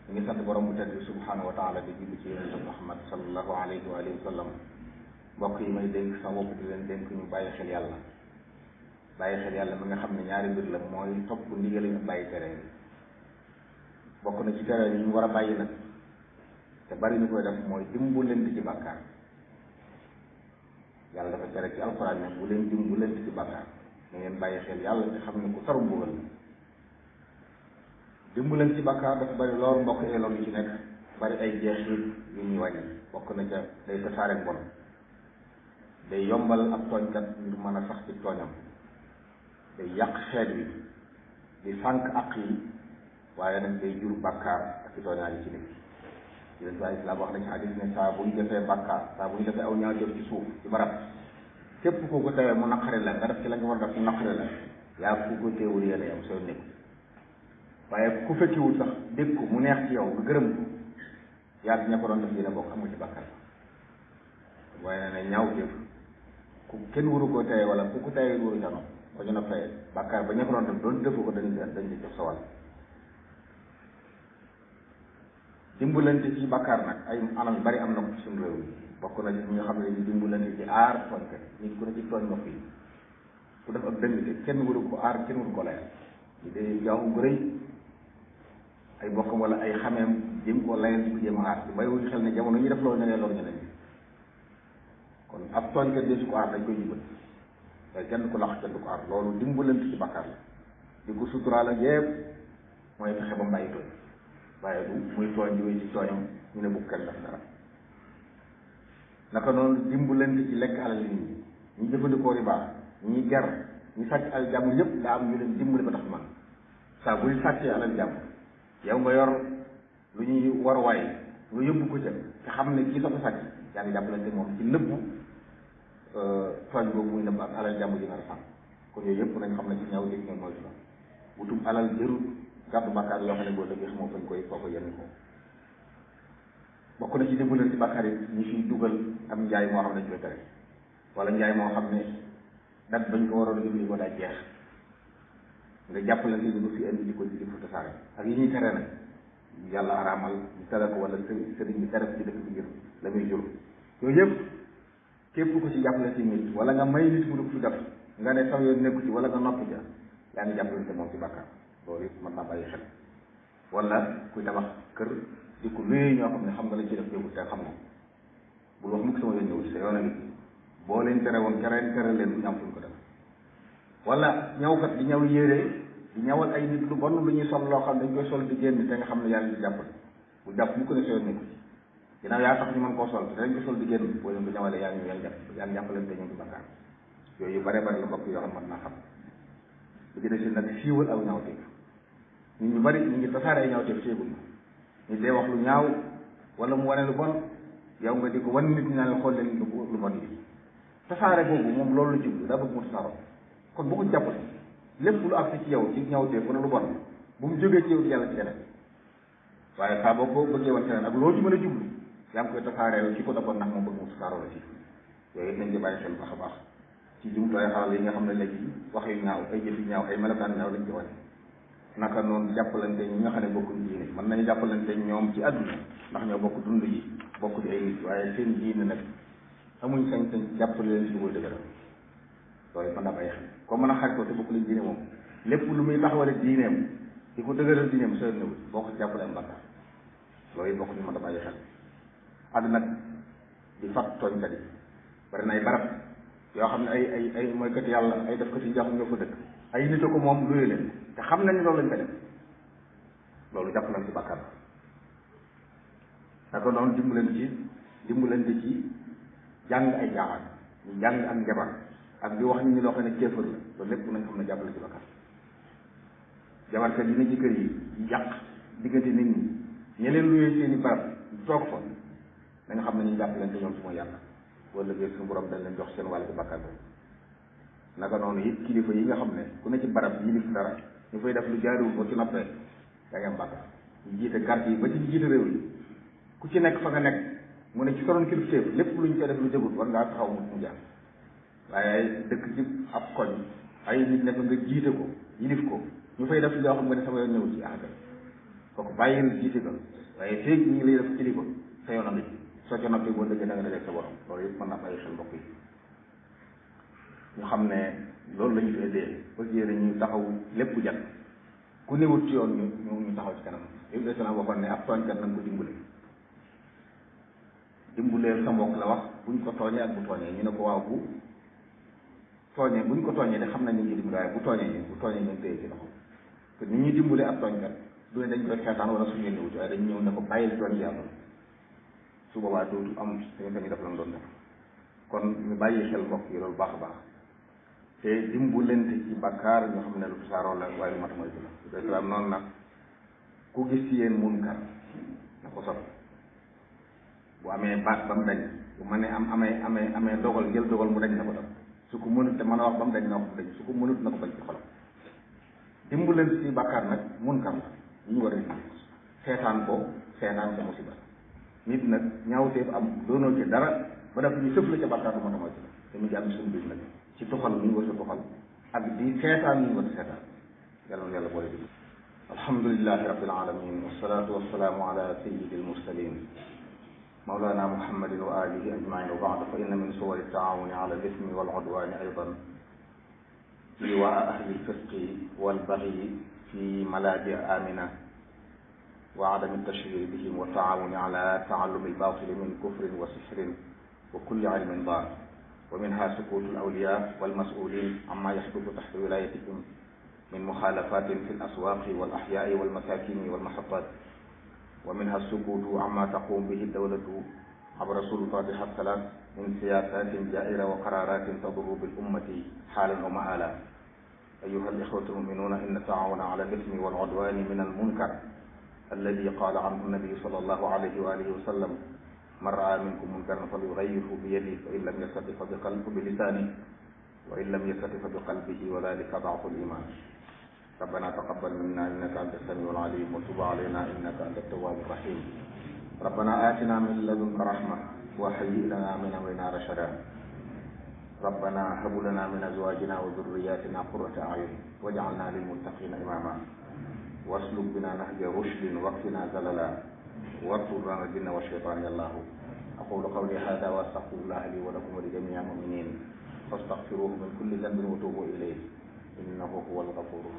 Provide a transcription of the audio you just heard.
ñu ngi sant borom bu tedd subhanahu wa taala di julli ci yonente Muhammad sallallahu alayhi wa sallam. mbokk yi may dénk sama bopp di leen dénk ñu bàyyi xel yàlla mi nga xam ne ñaari mbir la mooy topp ndigal ak bàyyi tere yi. bokk na ci tere yi ñu war a bàyyi nag te bari ñu koy def mooy dimbalante ci bàkkaar. yàlla dafa tere ci alxuraan ne bu leen dimbalante ci bàkkaar na ngeen bàyyi xel yàlla te xam ne ku taru mbugal la. dimbalante ci bàkkaar dafa bari lool mbokk yi loolu ci nekk bari ay jeexit yu ñuy wàññi. bokk na ca day tasaare mbon, day yombal ab tooñkat ngir mën a sax ci tooñam, day yàq xeet wi, di sànq àq yi, waaye nag day jur bàkkaar ak ci tooñaa yi ci nit. yonent bi islaam wax na ci hadis ne saa bu ñu defee bàkkaar, saa bu ñu defee aw ñaawteef ci suuf ci barab, képp ku ko tewee mu naqari la nga def ci la nga war a def mu naqari la, yaa ku ko teewul yéen am soo nekk. waaye ku fekkiwul sax dégg ko mu neex ci yow nga gërëm ko, yaa ña ko doon def yéen a bokk amu ci bàkkaar. waaye ne ñaawteef ku kenn waru koo teye wala ku ko teye waru ca noonu ba ñu noppee bàkkaar ba ña ko doon def doon defu ko dañ di jox sa wàll. dimbalante ci bàkkaar nag ay anam bari am na ko ci suñu réew mi. bokk na ci ñi nga xam ne di dimbalante ci aar tooñkat nit ku ne ci tooñ mbokk yi ku def ak dëng te kenn waru ko aar kenn waru ko layal ñu dee jaaxu gu rëy ay bokkam wala ay xameem jéem koo layal di ko jéem a aar di bay wuñu xel ne jamono ñu def loolu ñeneen loolu ñeneen ñi kon ab tooñkat de su ko aar dañ koy jubal waaye kenn du ko lax kenn du ko aar. loolu dimbalante ci bàkkaar la di ko suturaal ak yëpp mooy fexe ba mbàyyi tooñ waaye du muy tooñ di wéy ci tooñam ñu ne bu kenn def dara. naka noonu dimbalante ci lekk alal nit ñi ñu jëfandikoo riba ñi ger ñi sàcc alal jàmm yëpp daa am ñu leen dimbali ba tax man saa buy sàccee alal jàmm yow nga yor lu ñuy war waay nga yóbbu ko ca te xam ne kii dafa sàcc yaa ngi jàppalante moom ci nëbbu tooñ boobu muy nëbb ak alal jàmm ji nar a sàmm. kon yooyu yëpp nañ xam ne ci ñaw dégg ngeen mooy la wutum alal jërul gàddu bàkkaar yoo xam ne boo dëggee xamoo fañ koy foo ko yenn ko. bokk na ci dimbalante ci bàkkaar yi ñi fiy dugal am njaay moo xam ne dañ koy tere wala njaay moo xam ne dat bañ ko waroon a jëfandikoo daa jeex nga jàppalante ni lu fi indi di ko di fu tasaare ak yi ñuy tere nag yàlla araamal ñu tere ko wala sëriñ bi tere ko ci dëkk bi ngir la muy jur. yooyu yëpp képp ku ci jàppalante nit wala nga may nit mu du ko fi def nga ne saw yoon nekku ci wala nga noppi ja yaa ngi jàppalante moom ci bàkkaar. loolu it mën naa bàyyi xel. wala kuy tabax kër di ko wéy ñoo xam ne xam nga lañ ci def jëmul te xam nga bul wax mukk sama yoon ñëw ci sa yoon a ngi boo leen tere woon tere leen du ñu am fuñ ko def. wala ñawkat di ñaw yére di ñawal ay nit lu bon lu ñuy sol loo xam ne dañ koy sol di génn te nga xam ne yaa ngi ci jàppale bu jàpp mu ko ne sa yoon nekku ci ginnaaw yaa tax ñu mën koo sol te dañ ko sol di génn boo leen ko ñawalee yaa ngi yaa ngi jàppalante ñoom ci bakkaar. yooyu yu bare bare la mbokk yoo xam mën naa xam bu ci des nag siiwal aw ñaawteef nit ñu bari ñu ngi tasaare ay ñaawteef séegul ñu dee wax lu ñaaw wala mu wane lu bon yow nga di ko wan nit ñi naan la xool leen lu bon bi tasaare boobu moom loolu la jublu daa bëgg mu tasaaroo kon bu ko jàppale lépp lu ak ci yow ci ñaawteef wala lu bon bu mu jógee ci yow di yàlla ci keneen waaye saa boo ko bëggee wan keneen ak loolu ci mën a jublu yaa ngi koy tasaaree ci ko defoon ndax moom bëgg mu tasaaroo la ci yooyu it nañ ci bàyyi xel baax a baax ci jumtuwaay xaral yi nga xam ne léegi wax yu ñaaw ay jëf yu ñaaw ay melokaan ñaaw lañ ci wane. naka noonu jàppalante ñi nga xam ne bokkuñ diine mën nañu jàppalante ñoom ci àdduna ndax ñoo bokk dund yi bokk di ay nit waaye seen diine nag amuñ sañ-sañ jàppale leen si koy dëgëral loolu mën naa bàyyi xel comme mën a xaritoo te bokk lañ diine moom lépp lu muy taxawale diineem di ko dëgëral diineem soo néew boo ko jàppale am bàkkaar loolu bokk ñu mën a bàyyi xel. àdd nag di fat tooñkat yi bari na ay barab yoo xam ne ay mooy kat yàlla ay def kat yi njaaxum ñoo fa dëkk ay nit a ko moom luye leen te xam nañ loolu lañ ko def loolu jàpp nañ ci bàkkaar naka noonu dimbalante ci jàng ay jaaxal ñu jàng ak njabar ak di wax nit ñi loo xam ne kéefër la loolu lépp nañ xam ne jàppale ci bàkkaar. jabarkat yi ne ci kër yi yàq diggante nit ñi ñe leen luye seeni barab toog fa da nga xam ne ñu jàppalante ñoom su ma yàq wala léegi suñu borom dañ leen jox seen wàll ci bàkkaar boobu. naka noonu it kilifa yi nga xam ne ku ne ci barab yi def dara ñu fay def lu jaaruwul boo ci noppee da ngay am bàkkaar ñu jiite carte yi ba ci jiite réew yi ku ci nekk fa nga nekk mu ne ci soroon kilifteef lépp lu ñu koy def lu jëgut war ngaa taxaw mu jaar waaye dëkk ci ab koñ ay nit nekk nga jiite ko yilif ko ñu fay def loo xam nga ne sama yoon ñëw ci àggal kooku bàyyil jiite ko waaye feeg ñi ngi lay def kilifa sa yoon a ngi soo ca noppee boo dëggee da nga dajeeg sa borom loolu yëpp mën naa bàyyi xel mbokk yi ñu xam ne loolu la ñu fi aidee parce que ñu taxaw lépp jat ku newut ci yoon ñu taxaw ci kanam Ibnu Salaam waxoon ne ab tooñkat na nga ko dimbulee sa mbokk la wax buñ ko tooñee ak bu tooñee ñu ne ko waaw bu tooñee buñ ko tooñee de xam nañ ñu ngi dimbale waaye bu tooñee ñu téye ci loxo te ni ñuy dimbulee ab tooñkat du ne dañ koy xeetaan wala suñu leen wuti waaye dañ ñëw ne ko bàyyil tooñ yàlla su boobaa dootu am dañu tamit def lan doon def kon ñu bàyyi xel mbokk yi loolu baax a baax te dimbalante ci bakkaar ñu xam ne lu tasaaroo la waaye lu mat a moytu la Ibnu Salaam noonu nag ku gis ci yéen munkar na ko sot bu amee baat ba mu dañ bu ma ne amee dogal jël dogal mu dañ na ko def su ko mënut te mën a wax ba mu dañ na wax mu dañ su ko mënut na ko bañ ci xolam dimbalante ci bakkaar nag munkar la ñu war a dindi seetaan sa musiba nit nag ñaawteef am doonoo ci dara ba def ñu sëf la ca bakkaar bu ma tamoy ci la te mu ngi am suñu biir nag ci tuxal ñu war a tuxal ak di seetaan ñu war a seetaan yàlla boole di alhamdulillahi rabbil alamin wassalatu wassalamu ala sayyidil mursalin mawlana muhammadin wa alihi ajmain wa ba'd fa inna min suwari taawuni ala al-ithmi wal udwani aydan liwaa ahli al-fisqi wal baghi fi maladi amina wa adami at-tashhir bihim wa taawuni ala ta'allumi al-batil min kufrin wa sihrin wa kulli ilmin dar wa minha sukutu al-awliya wal mas'ulin amma yahduthu tahta wilayatihim min mukhalafatin fi al-aswaqi wal ahya'i wal masakin wal mahattat wa minha as-sukutu amma taqum bihi ad-dawlatu abra sultatiha ath-thalath min siyasatin ja'ira wa qararatin tadurru bil ummati halan wa ma'ala أيها الإخوة المؤمنون إن التعاون على الإثم والعدوان من المنكر الذي قال عنه النبي صلى الله عليه وآله وسلم من رأى منكم منكرا فليغيره بيده فإن لم يستطع فبقلبه بلسانه وإن لم يستطع فبقلبه وذلك ضعف الإيمان ربنا تقبل منا إنك أنت السميع العليم وتب علينا إنك أنت التواب الرحيم ربنا آتنا من لدنك رحمة وهيئ لنا من أمرنا رشدا ربنا هب لنا من أزواجنا وذرياتنا قرة أعين واجعلنا للمتقين إماما واسلك بنا نهج رشد واكفنا زللا واطرنا الجن والشيطان يا الله أقول قولي هذا وأستغفر الله لي ولكم ولجميع المؤمنين فاستغفروه من كل ذنب وتوبوا إليه إنه هو الغفور الرحيم